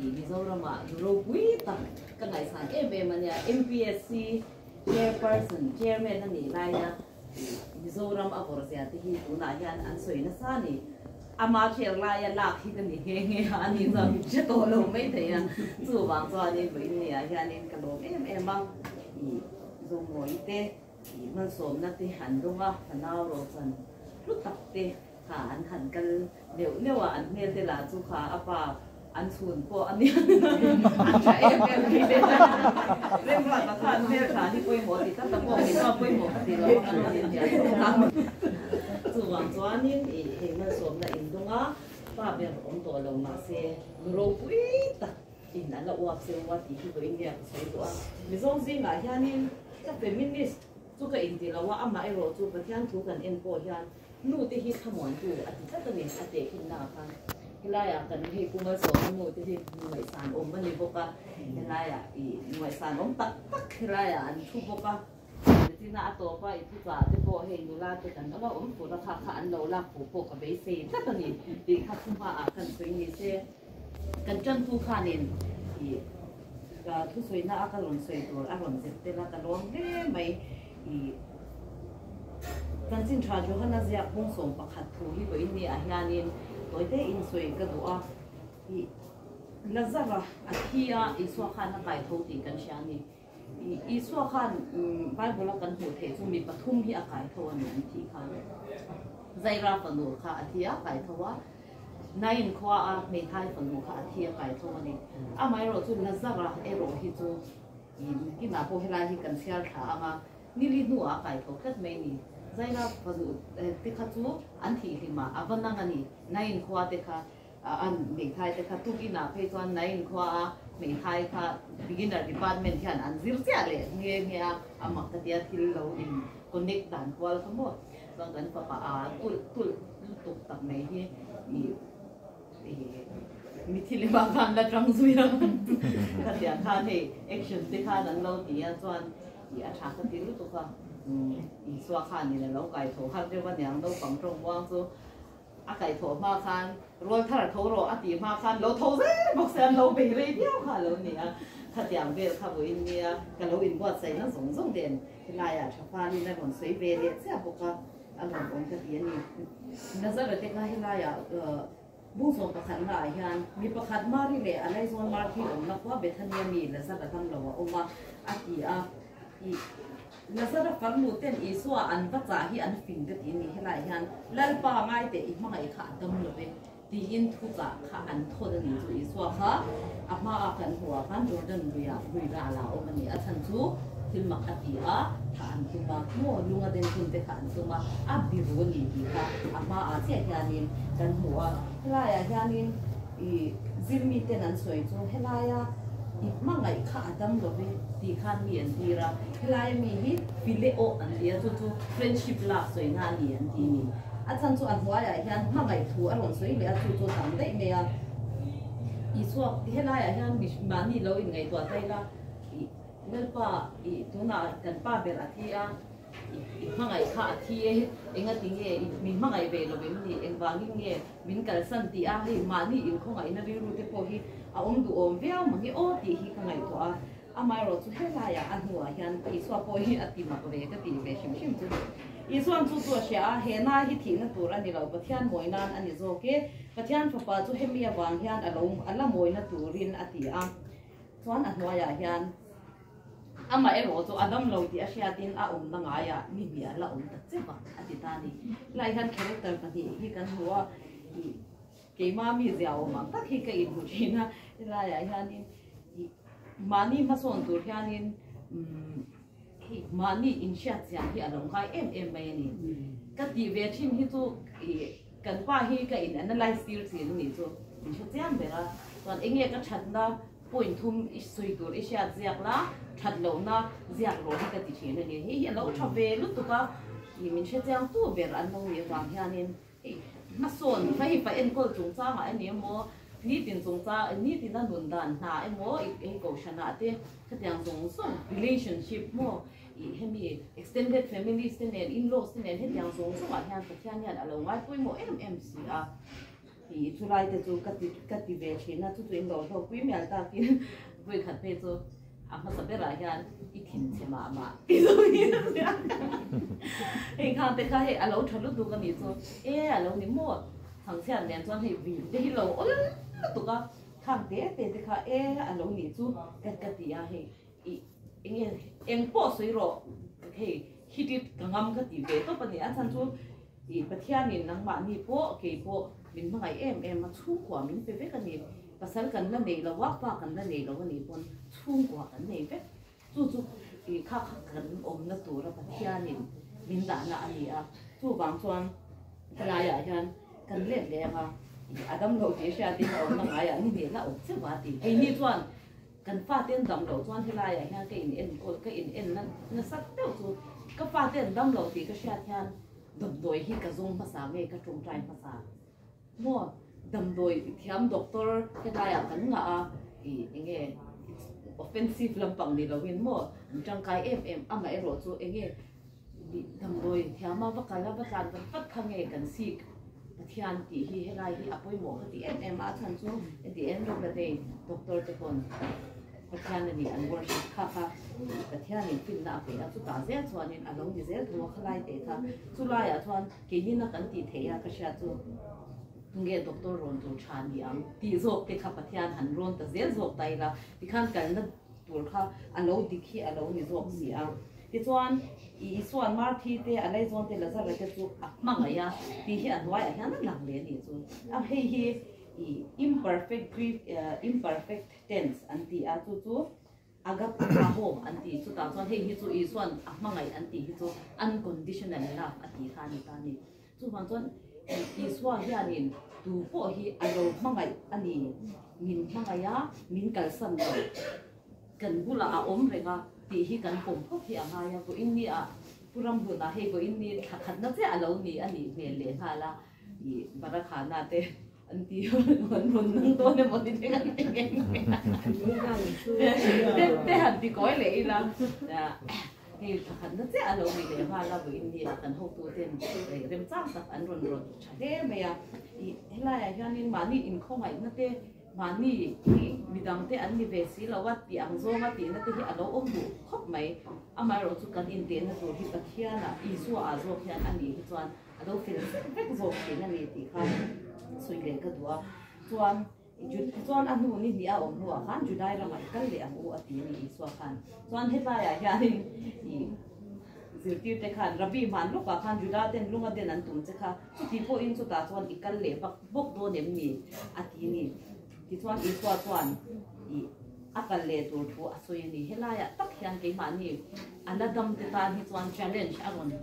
I Mizoramah nu ropui tak ka ngaihsan em em a nia. MPSC Chairperson, Chairman a nih laia i Mizoram a vawrh zia te hi tunah hian an sawi nasa a ni. Ama chair laia lak hi ka ni nghe nghe a, ani chuan min hre tawh lo mai thei a. Chuvang chuanin vawiin niah hianin ka lawm em em a, i Zomawi te i malsawmna te an dawng a, fanau rawhchan hlu tak te kha an han kal neuh neuh a, an hmel te lah chu kha a pa an chhun pawh a nia an tha em em mai te Remruata khan hmel tha hi pawimawh ti tak tak pawh kei chuan pawimawh ka ti lo a kan rawn inhnial chho ta chuvang chuanin ih hei malsawmna in dawng a pa ber awm tawh lo mahse nu ropui tak in a la uap cheu a tih hi vawiin nge ka sawi duh a Mizo zingah hianin ka feminist chu ka inti lo a amaherawh chu Pathian thu kan en pawh hian Nu te hi thlamuantu a ti tlat a ni, a tehkhinna ah khan. Helaiah kan hei Pu Malsawma nu te hi ngaihsan awm a ni bawk a, helaiah i ngaihsan awm tak tak helaiah an thu bawk a. Tina a tawp a, i thuchah te pawh hei nula te kan lo awm tur a kha kha an lo lak fuh pawh ka beisei tlat a ni tih kha thu hmaah khan sawi ni se. Kan tantu khanin i thusawina a ka rawn sawi tur a rawn zep tel a, ka lawm hle mai. I Chanchin Tha Johana ziak bawngsawm pakhat thu hi vawiin ni ah hianin tawite in sawi ka duh a. I Lazara a thi a, Isua khan a kai tho tih kan hria a ni. I Isua khan Bible a kan hmuh theih chu mi pathum hi a kai tho a ni an thih khan. Zaira fanu kha a thi a kai tho a, Nain khua a hmeithai fanu kha a thi a kai tho a ni. Amaherawhchu Lazara erawh hi chu Kinah pawh helai hi kan chhiar thla ang a, nili hnuah a kai tho tlat mai ni. Zaina fanu te kha chu an thih hlim a, a va nang a ni. Nain khua te kha, an hmeithai te kha tukinah phei chuan Nain khua a hmeithai kha beginner department hian an zir chiah leh nghe nghe a, a mak ka tia thil lo in connect dan kual kha maw. Chuan kan fapa a tulh tulh lutuk tak mai hi ih. Mithi leh vang khan la tang zui a, khatiang khan hei action te khan an lo ti a chuan ih a tha ka ti lutuk a, Isua khan in a lo kai tho har deuh a niang naupang tawng muang chu a kai tho hma khan rual thar tho rawh a tih hma khan lo tho zel bawk se an lo bei rei viau kha a lo ni a, khatiang vel kha vawiin nia ka lo inbuatsaihna zawng zawng nen helaiah tha falin a rawn sawi ve leh chiah bawk a. A rawn awm ka ti a ni. Nazareth-te kha helaiah bungzawm pakhatna ah hian mi pakhat Mari leh a laizawn Marthi awmna khua Bethania mi Lazara dam lo a awm a, a ti a. Ih, Lazara farnu ten Isua an va chah hi an fing ka ti a ni. Helaiah hian Lalpa ngaiteh i hmangaih kha a dam lo ve tiin thuchah kha an thawn a ni chu Isua kha a hmaa kan hmuh ah khan Jordan luiah lui ral ah a awm a ni. A chhan chu thil mak a ti a, thah an tum a, maw lunga den hun te kha an tum a, a biru a ni tih kha a hmaah chiah hianin kan hmu a. Helaiah hianin i zirmi ten an sawi chu helaia i hmangaih kha a dam lo ve tih khan mi an tir a, helaia mi hi phileo an ti a, chu chu friendship lak sawina a ni an ti a ni. A chhan chu a hnuaiah hian hmangaih thu a rawn sawi leh a, chu chu a tam daih mai a. Isua helaiah hian mahni lo inngaihtuah ta ila, ih Lalpa ih tunah kan pa ber a thi a, i hmangaih kha a thi e, engati nge i min hmangaih ve lo em ni, engvangin nge min kalsan tih a, hei mahni inkhawngaihna rilru te pawh hi a awm duhawm viau mange aw tih hi ka ngaihtuah a. Amaherawh chu helaiah a hnuah hian Isua pawh hi a ti mak ve ka ti ve hrim hrim chu. Isua'n chu chu a hria a, he nai hi thihna tur a ni lo, Pathian mawi nan a ni zawk e. Pathian fapa chu hemi avang hian a lo a la mawina turin a ti a. Chuan a hnuaiah hian amaherawh chu a dam lo tih a hriatin a awmna ngaiah mi hnih a la awm ta che va a ti ta a ni. Helaiah hian character pahnih hi kan hmu a, ih keimah mi zia awm ang tak hi ka inhmu thin a, helaiah hianin ih Mahni hmasawn tur hianin hei mahni inhriat chian hi a lo ngai em em mai a ni. Ka tih ve thin hi chu ih kan pa hi ka in analyse tir thin a nih chu min hre chiang ber a. Chuan eng nge ka thatna point thum i sawi tur i hriat ziak la, that lohna ziak rawh hi ka ti thin a ni. Hei hi a lo tha ve lutuk a, ih min hre chiang tu ber an lo nih avang hianin Hei hmasawn hei pa enkawl chungchangah a ni emaw, nitin chungchang nitina nun dan hna emaw i hei kohhranah te khatiang zawng zawng relationship maw ih hemi extended families te nen in-laws te nen hetiang zawng zawngah hian Pathian hian a lo ngai pawimawh em em si a. I chulai te chu ka ti ka ti ve thin a, chu chu in lo hlawkpui mial takin vawi khat phei chu a hmasa berah hian i thinchhe mah mah ti zawng hi a ziak a. Hei khang te kha hei a lo tha lutuk a nih chu, e a lo ni maw Thangchhiat nen chuan hei vin te hi lo awl lutuk a, khang te te te kha e a lo nih chu ka ka ti a, hei i enge eng pawh sawi rawh hei hit it ka ngam ka ti ve tawp a ni, a chhan chu I Pathianin nangmahni pawh kei pawh min hmangaih em em a, chhungkua min pe vek a ni. Pasal kan la nei lo a, pa kan la nei lo a nih pawn chhungkua kan nei vek. Chu chu i kha kha kan awmna tura Pathianin min dahna a ni a. Chuvang chuan helaiah hian kan let leh ang a, i a dam lo tih hriatin a awmna ngaiah ni hnih la awm cheuh a ti. Keini chuan kan fate an dam loh chuan helaiah hian ka in enkawl ka in en nasa deuh chu ka fate an dam lo tih ka hriat hian Damdawi hi ka zawng hmasa nge ka tawngtai hmasa maw? Damdawi thiam doctor helaiah kan ngah a, ih enge offensive lampang ni loin maw an tangkai em em, amaherawh chu enge damdawi thiama va kal a va tlan vat vat kha nge kan sik Pathian tih hi helai hi a pawimawh ka ti em em a, a chhan chu at the end of the day doctor te pawn Pathian a ni an worship kha kha Pathianin finna a pe a, chutah zel chuanin a lo ni zel tho a khalai teh kha chulaiah chuan keinina kan tih theih a ka hriat chu tunge doctor rawn tur tha ni ang tih zawk te kha Pathian han rawn ta zel zawk ta ila tikhan kalna tur kha a lo dik hi a lo ni zawk si a. Tichuan, Isua'n Marthi te, a laizawn te, Lazara te chu a hmangaih a tih hi a hnuaiah hian a lang leh a nih chu. A hei hi imperfect grief, imperfect tense an ti a, chu chu agapaho an ti. Chutah chuan hei hi chu Isua'n a hmangaih an tih hi chu unconditional love a tih kha a ni ta a ni. Chuvang chuan Isua hianin tu pawh hi a lo hmangaih a ni, min hmangaih a, min kalsan lo, kan bulah a awm reng a tih hi kan pawm phawt hi a ngai a. Vawiin ni ah Pu Ramhluna hei vawiin ni thla khatna chiah a lo ni a nih hmel leh nghal a, ih Barakhana te an ti an rawn nang dawn emaw ni thleng an ti nghe nghe a, te han ti kawi leh ila. Hei thakhatna chiah a lo ni leh nghal a, vawiin ni ah kan hotuten remchang tak an rawn rawn tha hle mai a. Ih helaiah hianin mahni inkhawngaihna te, mahni hi midangte an ni ve si lo a tih ang zawnga tihna te hi a lo awm duh khawp mai. Amaherawh chu kan intehna tur hi Pathianah, Isua ah zawk hian a nih hi chuan a lo fel vek vek zawk thin a ni tih kha sawi leh ka duh a. Chuan. Chuan a hnu ni hnih a awm hnuah khan Judai ramah i kal leh ang u a ti a ni Isua khan. Chuan hetlaiah hianin i zirtirte khan Rabbi hman lawkah khan Juda ten lunga den an tum che kha chuti pawhin chutah chuan i kal leh vak bawk dawn em ni a ti a ni. Tichuan Isua chuan i a kal leh tur thu a sawi a ni. Helaiah tak hian keimahni a la damte tan hi chuan challenge a rawn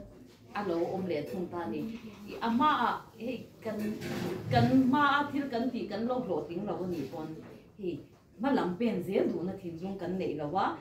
A lo awm leh thung ta a ni. I a hmaah hei kan kan hmaa thil kan tih kan lo hlawhtling lo a nih pawn hei hma lam pen zel duhna thinlung kan neih lo a,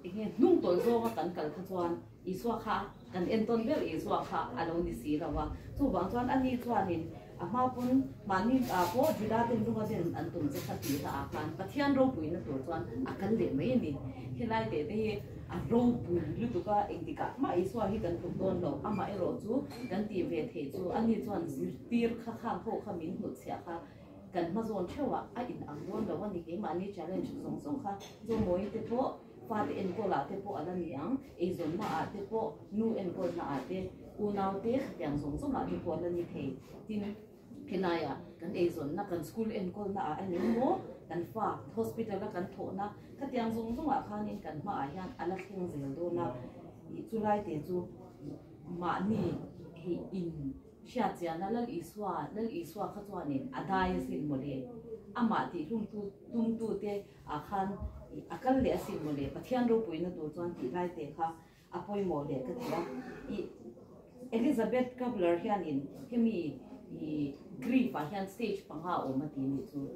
eng nge hnung tawlh zawnga kan kal kha chuan Isua kha kan entawn ber Isua kha a lo ni si lo a. Chuvang chuan ani chuanin a hma pawn mahni ah pawh Juda ten lunga den an tum che kha tih hla ah khan Pathian ropuina tur chuan a kal leh mai a ni. Helai teh te hi a ropui lutuk a, engtikah mah Isua hi kan tluk dawn lo, amah erawh chu kan tih ve theih chu ani chuan zirtir kha khang ho kha min hnutchhiah kha kan hma zawn theuh ah a in ang dawn lo a ni. Keimahni challenge zawng zawng kha Zawmawi te pawh fate enkawl ah te pawh a la ni ang, eizawnna ah te pawh, nu enkawlna ah te, unau te khatiang zawng zawng ah te pawh a la ni thei. Tin, helaiah kan eizawnna, kan school enkawlna ah a ni maw, kan fa hospital a kan thawhna khatiang zawng zawng ah khanin kan hmaah hian a la thleng zel dawn a, ih chulai te chu mahni hei in hriatchiana Lal Isua, Lal Isua kha chuanin a dai asin mawle, amah tihhlum tu tumtu te ah khan a kal leh asin mawle, Pathian ropuina tur chuan tih lai te kha a pawimawh leh ka ti a. Ih Elizabeth Kubler hianin hemi ih grief ah hian stage panga a awm a ti anih chu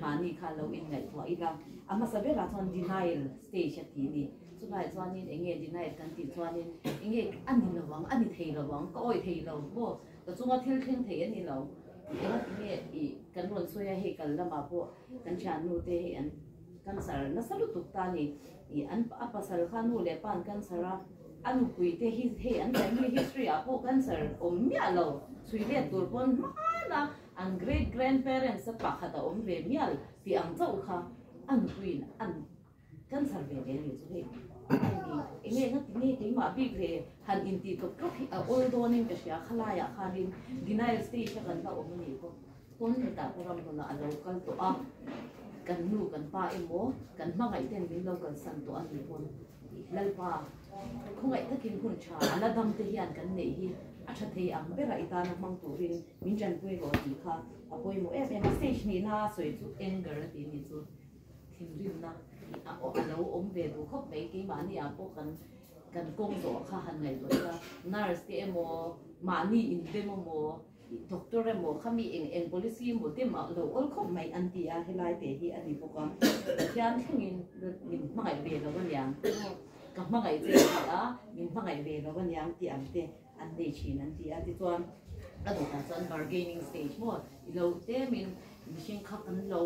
mahni kha lo inngaihtuah ila a hmasa berah chuan denial stage a ti a ni. Chulaiah chuanin eng nge denial kan tih chuanin eng nge a ni lo ang, a ni thei lo ang, ka awih thei lo maw, ka chunga thil thleng thei a ni lo. Engati nge ih kan rawn sawi a hei kal lamah pawh kan thiannu te hei an cancer nasa lutuk ta a ni. Ih an a pasal kha nu leh pa an cancer a, a nupui te hi hei an family history ah pawh cancer awm miah lo. Chhui let tur pawn hmana an great grandparents a pakhat a awm ve mial tih ang chauh kha a nupuiin an cancer ve ve a nih chu hei. Enge nga ti nge keimah bik ve han intih tawp tawp hi a awl dawnin ka hria khalaiah khanin denial stage a kan la awm a nih pawh. Pawn hetah ka ram hunah a lo kal tawh a, kan nu kan pa emaw kan hmangaih ten min lo kalsan tawh a nih pawn Lalpa khawngaih takin hun tha a la dam te hian kan neih hi a tha thei ang bera i tana hmang turin min tanpui rawh tih kha a pawimawh em em a. Stage nihna a sawi chu anger a tih nih chu thinrimna a lo awm ve duh khawp mai keimahni ah pawh kan kan kawng zawh kha han ngaihtuah ila nurse te emaw mahni indem emaw Doctor emaw khami eng eng policy emaw te mah lo awl khawp mai an ti a, helai te hi a ni bawk a, Pathian thlengin min hmangaih ve lo aniang ka hmangaih che a ti a, min hmangaih ve lo aniang tih ang te an nei thin an ti a, tichuan a dawtah chuan bargaining stage maw i lo tlemin mihring kha kan lo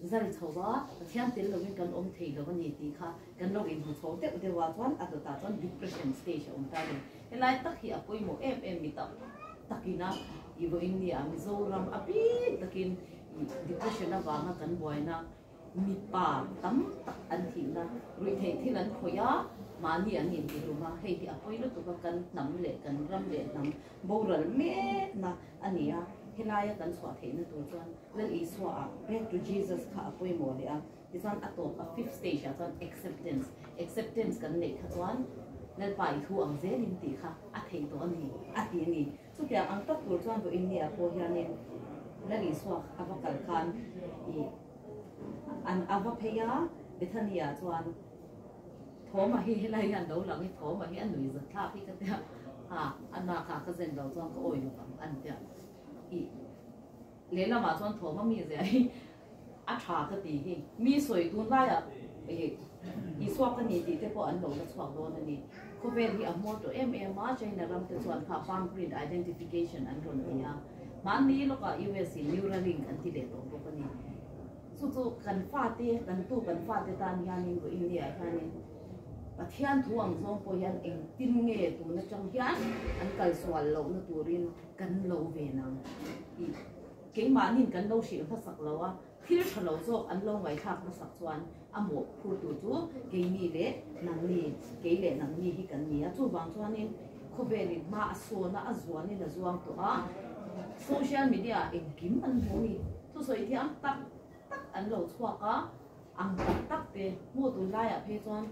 zal chho a, Pathian tel lovin kan awm thei lo a ni tih kha kan lo inhmu chho deuh deuh a, chuan a dawtah chuan depression stage a awm ta a ni. Helai tak hi a pawimawh em em mi tak takina i vawiin nia Mizoram a bik takin i depression avanga kan buaina mipa tam tak an thihna ruihtheih thil an khawih a, mahni an intihlum a, hei hi a pawi lutuk a, kan hnam leh kan ram leh hnam boral mekna a ni a, helaia kan chhuah theihna tur chuan Lal Isua ah back to Jesus kha a pawimawh leh a, tichuan a tawp a fifth stage ah chuan acceptance, acceptance kan neih kha chuan Lalpa i thu ang zelin tih kha a theih tawh a ni a ti a ni. Chutiang ang tak tur chuan vawiin ni ah pawh hianin Lal Isua a va kal khan ih an a va phei a, Bethany ah chuan Thawma hi helai hian lo lang i Thawma hi a nui zat thlak hi ka tia, ha a nak ah ka zen lo chuan ka awi lovang an tia ih. Lehlamah chuan thawm a mi zia hi a tha ka ti hi. Mi sawi tun laiah ih Isua ka ni tih te pawh an lo la chhuak dawn a ni. Khawvel hi a hmawr tawh em em a, China ram te chuan kha palm print identification an rawn ti a. Hmanni lawkah US in Neuralink an ti leh tawh bawk a ni. Chu chu kan fate, kan tu kan fate tan hianin vawiin ni-ah hianin Pathian thu ang zawng pawh hian engtin nge tun atang hian an kalsual lohna turin kan lo ve nang tih keimahnin kan lo hrilh hmasak lo a, thil tha lo zawk an lo ngaihthlak hmasak chuan a mawhphurtu chu keini leh nangni, kei leh nangni hi kan ni a. Chuvang chuanin khawvelin hma a sawn a, a zuanin a zuang tawh a, social media ah engkim an hmu a ni. Thusawi thiam tak tak an lo chhuak a, ang tak tak te hmuh tunlaiah phei chuan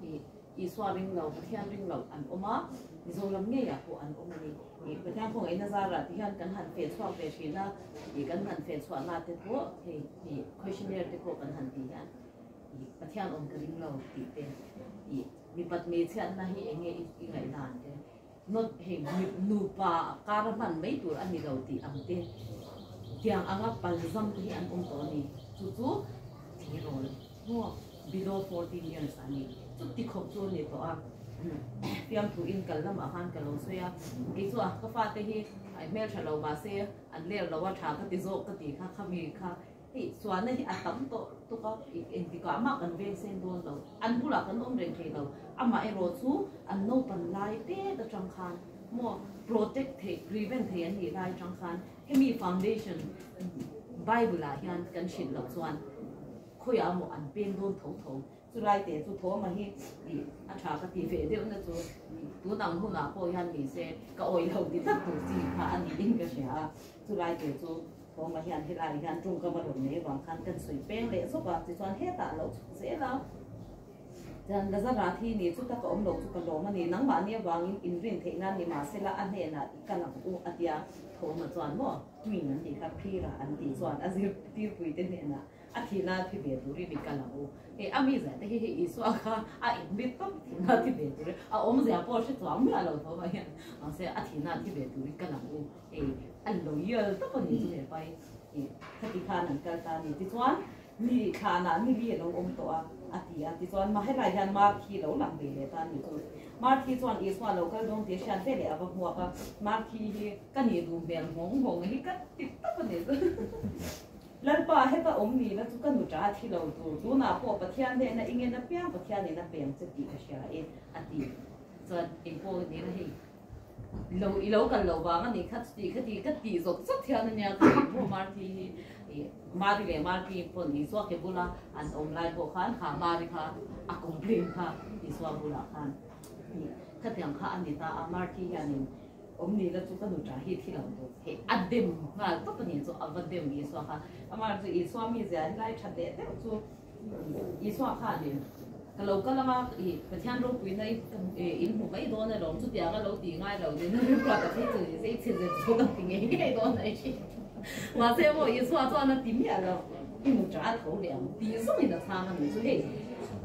ih Isua ring lo, Pathian ring lo an awm a, Mizoram ngeiah pawh an awm a ni. Ih Pathian khawngaihna zarah ti hian kan han feh chhuak ve thin a, ih kan han feh chhuahna te pawh hei ih questionnaire te pawh kan han tih hian ih Pathian awm ka ring lo tih te, ih mipat hmeichhiatna hi eng nge i ngaihdan te, not hei nupa kar a hman mai tur a ni lo tih ang te, tiang anga palzam te hi an awm tawh a ni. Chu chu tleirawl maw below 14 years a ni. Chuti khawp chu a ni tawh a, fiamthu in kal lamah khan ka lo sawi a, kei chu a ka fate hi a hmeltha lo mahse an ler lo a tha ka ti zawk ka ti kha khami kha hei sualna hi a tam tawh tuk a, engtikah mah kan veng sen dawn lo, an bulah kan awm reng thei lo, amaherawh chu an naupan lai pet atang khan maw protect theih prevent thei an nih lai atang khan hemi foundation bible ah hian kan hrilh loh chuan khawiah maw an peng dawn tho tho. Chulai te chu thawm a hi ih a tha ka ti ve deuh na chu tun ang hunah pawh hian ni se ka awih lo ti tlat tur chi kha a niin ka hria a, chulai te chu thawm a hian helai hian tawngkam a rawn nei avang khan kan sawi peng leh zawk a, tichuan hetah a lo chhuk zel a, chuan Lazara thi ni chu taka awm lo chu ka lawm a ni, nangmahni avangin inrin theih nan ni mahsela a hnenah i kal ang u a tia thawm a chuan maw twin an tih kha phira an tih chuan a zirtirpui te hnenah A thihna thi ve turin i kal ang u. Hei a mi zia te hi hei Isua kha a inmit tawp thihna thi ve turin a awmzia pawh hre chuang miah lo tho mai hian mahse a thihna thi ve turin kal ang u. Hei a loyal tawp a ni chu he pai i khati khan an kal ta a ni. Tichuan ni thlanah ni li a lo awm tawh a a ti a. Tichuan mah helai hian Marthi lo lang ve leh ta a ni chu. Marthi chuan Isua lo kal dawn tih a hriat ve leh a va hmuak a. Marthi hi ka nih duh hmel nghawng nghawng hi ka ti tawp a ni chu. Lalpa, heta awm ni la chu ka nu ta thi lo tur, tunah pawh Pathian hnehna i ngen apiang Pathianin a peng che tih ka hria e, a ti. Chuan engpawh ni la hei Lo i lo kal lo vang a nih kha chuti kha ti ka tih zawt zawt hian a nia ka tih maw Marthi hi ih Mari leh Marthi pawn Isua ke bula an awm lai pawh khan kha Mari kha a complain kha Isua bulah khan ih khatiang kha a ni ta a Marthi hianin awm ni la chu ka nu tah hi thi lo tur hei a dem nghal tawp a nih chu a va dem Isua kha amah chu Isua mizia helai that leh deuh chu Isua khanin, Ka lo kal anga i Pathian ropuina i in hmu mai dawn alawm, chutiang a lo tih ngai lo nen a rilru ka thei chu ni se i chhe zet zawk a ti ngei ngei dawn a i. Mahse maw Isua chuan a ti miah lo, i mu ṭah a tho leh ang tih zawngin a chhang a nih chu hei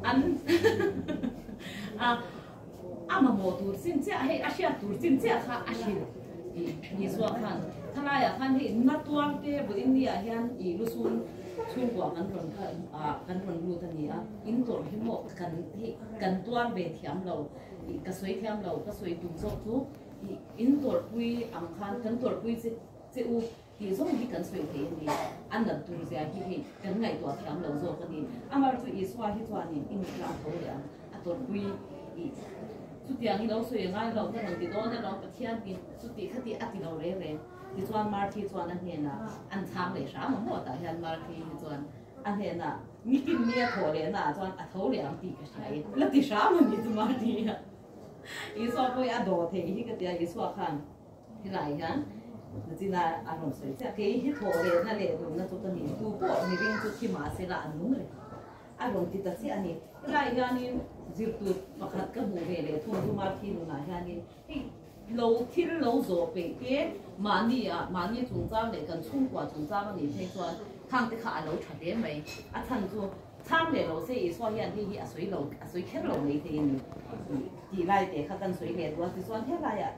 an a a mamawh tur chin chiah hei a hriat tur chin chiah kha a hrilh Isua khan thalaiah khan hei na tuar te vawiin niah hian i lusun chhungkua kan rawn kha ah kan rawn lut a ni a in tawrh hi maw kan hei kan tuar ve thiam lo ih ka sawi thiam lo ka sawi tum zawk chu ih in tawrhpui ang khan kan tawrhpui che che u Tih zawng hi kan sawi thei a ni. A nat tur zia hi hei kan ngaihtuah thiam lo zawk a ni. Amar chu Isua hi chuanin i nutla a tho leh ang, a tawrhpui i chutiang hi lo sawi a ngai lo, ka rawn ti dawn emaw Pathian tin chuti khati a ti lo reng reng. Tichuan Marthi chuan a hnenah an chhang leh hram a maw tah hian Marthi hi chuan a hnenah nitin ni a thawh lehna ah chuan a tho leh ang tih ka hria i la ti hram a ni chu Marthi a. Isua pawh hi a daw thei hi ka ti a, Isua khan Helai hian China a rawn sawi chiah. Kei hi thawh lehna leh nunna chu ka ni. Tu pawh mihring chu thi mah se la an nung reng a rawn ti ta chiah a ni. Helai hianin zirtur pakhat ka hmuh ve leh thung chu Marthi nunah hianin hei lo thil lo zawh peih te mahni ah mahni chungchang leh kan chhungkua chungchang a nih phei chuan khang te kha a lo tha hle mai. A chhan chu chhang leh lo se Isua hian hei hi a sawi lo a sawi kher lo mai thei a ni tih lai te kha kan sawi leh duh a. Tichuan helaiah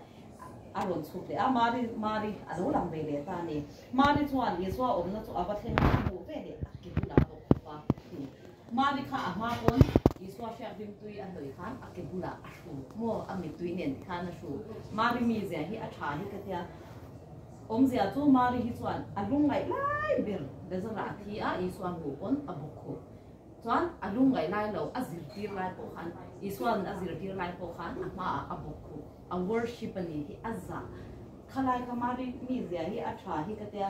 A rawn chhuk leh a, Mari, Mari a lo lang ve leh ta a ni. Mari chuan Isua awmna chu a va thleng a, a hmuh ve leh a ke bulah bawk khawp a hmu. Mari kha a hma pawn Isua hriak rimtui a hnawih khan a ke bulah a hru maw, a mittui nen ti khan a hru. Mari mizia hi a tha hi ka tia. Awmzia chu Mari hi chuan a lungngaih lai ber Lazara a thi a, Isua hmuh pawn a bawk khup. Chuan a lungngaih lai lo a zirtir lai pawh khan, Isua'n a zirtir lai pawh khan a hmaah a bawk khup. A worship a ni hi a zah khalai kha Mari mizia hi a tha hi ka tia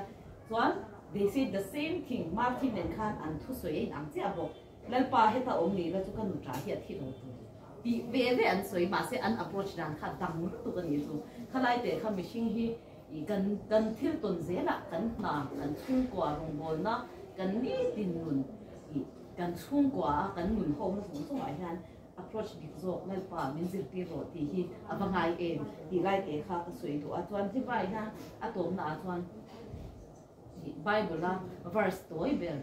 chuan they said the same thing Marthi nen khan an thusawi a inang chiah bawk Lalpa heta awm ni la chu ka nu tah hi a thi lo tur tih ve ve an sawi mahse an approach dan kha dang lutuk a ni chu khalai teh kha mihring hi ih kan kan thil tawn zelah kan hna kan chhungkua rawngbawlna kan nitin nun ih kan chhungkua a kan nun hawkna zawng zawngah hian Approach dik zawk Lalpa min zirtir rawh tih hi a va ngai em tih lai te kha ka sawi duh a, chuan hevai hian a tawpna ah chuan Bible a verse tawi ber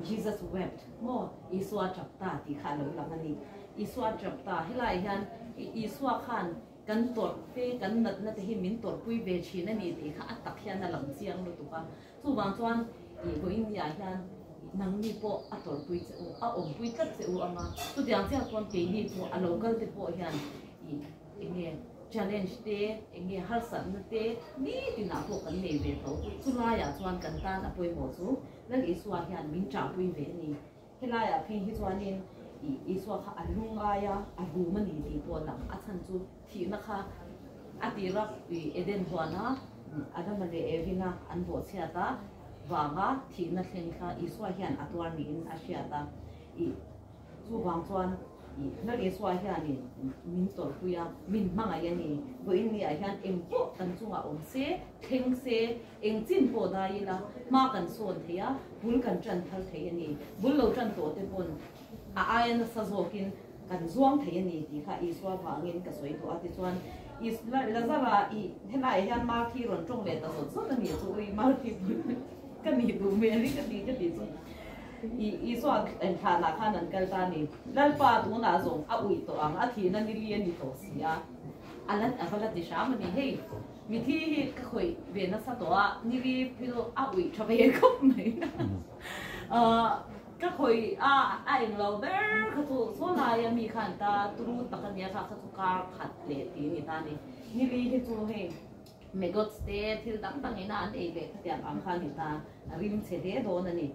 Jesus wept maw Isua tap ta tih kha a lo lang a ni. Isua tap ta helai hian Isua khan kan tawrh te kan natna te hi min tawrhpui ve thin a ni tih kha a tak hian a lang chiang lutuk a. Chuvang chuan ih vawiinniah hian nangni pawh a tawrhpui che u, a awmpui tlat che u ang a, chutiang chiah chuan keini pawh a lo kal te pawh hian ih eng nge challenge te, eng nge harsatna te nitinah pawh kan nei ve tho. Chulaiah chuan kan tan a pawimawh chu Lal Isua hian min ṭahpui ve a ni. Helaiah phei hi chuanin ih Isua kha a lungai a, a rum a ni tih pawh a lang. A chhan chu thihna kha a tir a, ih Eden huana Adama leh Evina an bawhchhiat a vanga thihna thleng kha Isua hian a tuar niin a hriat a. Ih chuvang chuan ih Lal Isua hianin min tawrhpui a, min hmangaih a ni. Vawiin niah hian eng pawh kan chungah awm se, thleng se, Eng chin pawh dai ila hma kan sawn thei a, bul kan tan thar thei a ni. Bul lo tan tawh te pawn a aia nasa zawkin kan zuang thei a ni tih kha Isua vangin ka sawi duh a. Tichuan, Lazara i helaiah hian Marthi rawn tawng leh ta zawt zawt a ni chu, ui Marthi ka nih duh hmel hi ka ti ka ti chu i Isua thlanah khan an kal ta a ni. Lalpa tunah zawng a uih tawh ang, a thihna nili a ni tawh si a, a la a va la ti hram a ni. Hei. Mithi hi ka khawih ve nasa tawh a, nili phil a uih tha ve khawp mai. Ka khawih a, a eng lo ber kha chu saw laia mi khan ta turu tak a nia kha, kha chu kar khat leh tih a ni ta a ni. Nili hi chu hei maggots te thil dang dang ina an ei leh khatiang ang kha a ni ta, a rim chhe hle dawn a ni.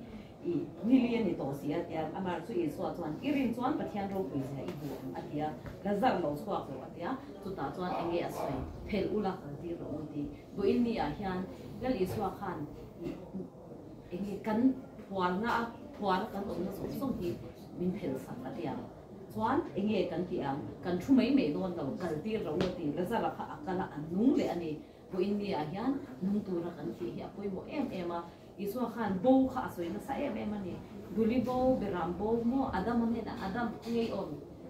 I nili a ni tawh si a tia, amah chu Isua chuan, I rin chuan Pathian ropui zia i hmu ang a tia, Lazar lo chhuak rawh a tia, chutah chuan eng nge a sawi, Phelh ula kal tir rawh u ti. Vawiin ni ah hian Lal Isua khan i eng nge kan phuarna a phuar a kan awmna zawng zawng hi min phelh sak a tia, chuan eng nge kan tih ang, kan thu mai mai dawn lo, kal tir rawh u a ti, Lazar-a kha a kal a, a nung leh a ni. Vawiin ni ah hian nung tura kan tih hi a pawimawh em em a, Isua khan bo kha a sawi nasa em em a ni. Duli bo, Beram bo maw, Adama hnenah Adam khawnge i awm,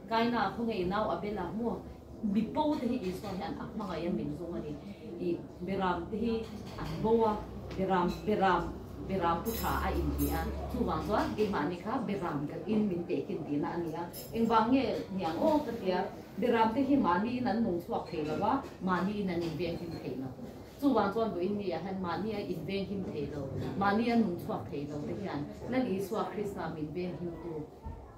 Kaina khawnge i nau Abela maw, mi bo te hi Isua hian a hmangaih a min zawng a ni. I Beram te hi an bo a, Beram, Beram, Beram pu tha a inti a, chuvang chuan keimahni kha Beram kan in min tehkin tihna a ni a. Engvang nge niang aw ka tia, Beram te hi mahniin an nung chhuak thei lo a, mahniin an invenghim thei lo. Chuvang chuan vawiin ni ah hian mahni a invenghim thei lo, mahni a nung chhuak thei lo te hian Lal Isua Krista min venghimtu,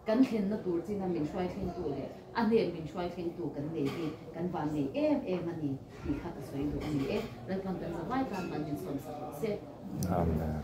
kan thlenna tur china min hruai thlengtu leh a hnen min hruai thlengtu kan nei hi kan van nei em em a ni tih kha ka sawi duh a ni e. Lalpan kan zavai tan man min sawmsak rawh se. Amen.